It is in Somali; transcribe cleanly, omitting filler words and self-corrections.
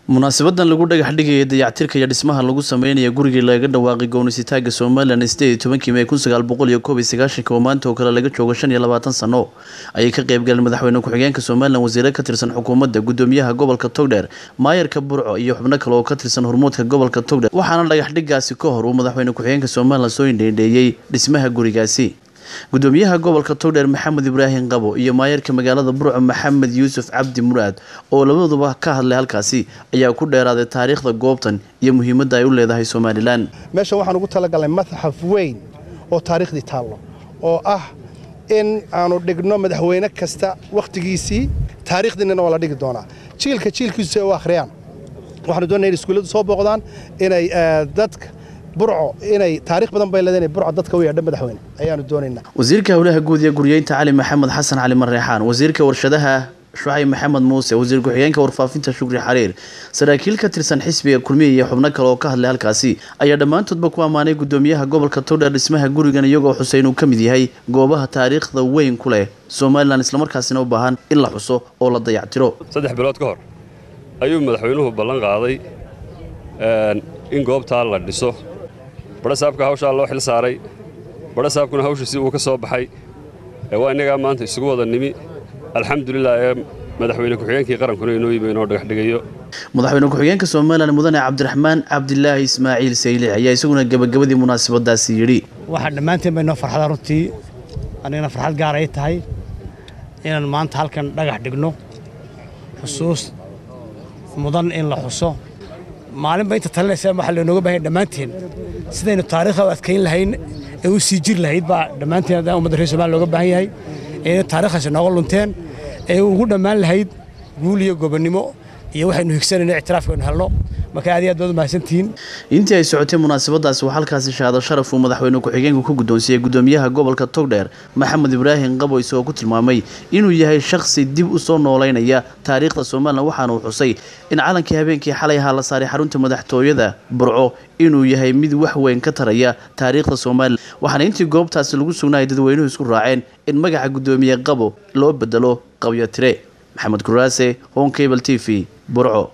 Munaasabadan lagu dhagax dhigayay dayactirka iyo dhismaha lagu sameynaya gurigii lagaga dhawaaqay goonisitaagga Somalilan 18-kii May 1991, oo maanta oo kale laga joogo 25 sano, ayay ka qayb galeen madaxweyne ku-xigeenka Somalilan, wasiiro ka tirsan xukuumadda, gudoomiyaha gobolka Togdheer, maayarka Burco iyo xubno kale oo ka tirsan hormuudka gobolka Togdheer. Waxaana dhagax dhigaasi ka hor uu madaxweyne ku-xigeenka Somalilan soo indheindheeyey dhismaha gurigaasi. Gudoomiyaha gobolka Togdheer Maxamed Ibraahim Qabo iyo maayarka magaalada Burco Maxamed Yuusuf Cabdi Muraad, oo labaduba ka hadlay halkaasi, ayaa ku dheeraaday taariikhda goobtan iyo muhiimadda ay u leedahay Somalilan. Meeshan waxaan ugu talagalnay matxaf weyn oo taariikhdii taallo, oo ah in aanu dhigno madaxweyne kasta wakhtigiisii, taariikhdiinana waa la dhigi doonaa, jiilka jiilkiisu ay u akhriyaan. Waxaanu doonaya in iskuulladu soo booqdaan, inay dadka Burco, inay taarikh badan bay leedahay, inay Burco dadka u yeedho madaxweyne ayaanu doonaynaa. Wasiirka howlaha guud ee guryeynta Cali Maxamed Xasan Cali Mareexaan, wasiirka warshadaha Shucayb Maxamed Muuse, wasiir ku-xigeenka warfaafinta Shukri Xariir, saraakiil ka tirsan xisbiga Kulmiye iyo xubno kale oo ka hadlay halkaasi ayaa dhammaantoodba ku ammaanay gudoomiyaha gobolka Togdheer dhismaha gurigan, iyagoo xusay inuu ka mid yahay goobaha taariikhda weyn ku leh Somalilan, islamarkaasina u baahan in la xuso oo la dayactiro. 3 bilood ka hor ayuu madaxweynuhu ballan qaaday in goobtaa la dhiso. Badhasaabka hawshaa loo xil saaray, badhasaabkuna hawshiisii uu ka soo baxay. Waa innagaa maanta isugu wada nimi, alxamdulilah, ee madaxweyne ku-xigeenkii qarankuna inoo yimi inoo dhagax dhigayo. Madaxweyne ku-xigeenka Somalilan Mudane Cabdiraxmaan Cabdilaahi Ismaaciil Saylic ayaa isaguna gebagabadii munaasabadaasi yidhi: Waxaa dhammaanteen bay noo farxada, runtii anigana farxad gaar ay tahay inaan maanta halkan dhagax dhigno xusuus mudan in la xuso maalinba inta talinaysa. Waxaa laynooga bahan dhammaanteen sidaynu taariikhda u adkayn lahayn ee u sii jiri lahayd baa dhammaanteen haddaan ummadda reer Somaaliya looga baahan yahay, ee taariikhdaasi nooga lunteen ee ugu dhammaan lahayd guul iyo gobonnimo iyo waxaynu higsanayno ictiraafkaynu helno. Marka aad iyo aad baad u mahadsantihiin. Intii ay socotay munaasabadaasi waxaa halkaasi shahaado sharaf uu madaxweyne ku-xigeenku ku guddoonsiiyey gudoomiyaha gobolka Togdheer Maxamed Ibraahim Qabo, isagoo ku tilmaamay inuu yahay shakhsi dib u soo nooleynaya taariikhda Somalilan. Waxaana uu xusay in calankii habeenkii xalay ahaa la saaray xarunta madaxtooyada Burco inuu yahay mid wax weyn ka taraya taariikhda Somalilan. Waxaana intii goobtaasi lagu sugnaayay dadweynuhu isku raaceen in magaca gudoomiye Qabo loo bedelo Qabyotire. Maxamed Kuraase, Horn Cable TV, Burco.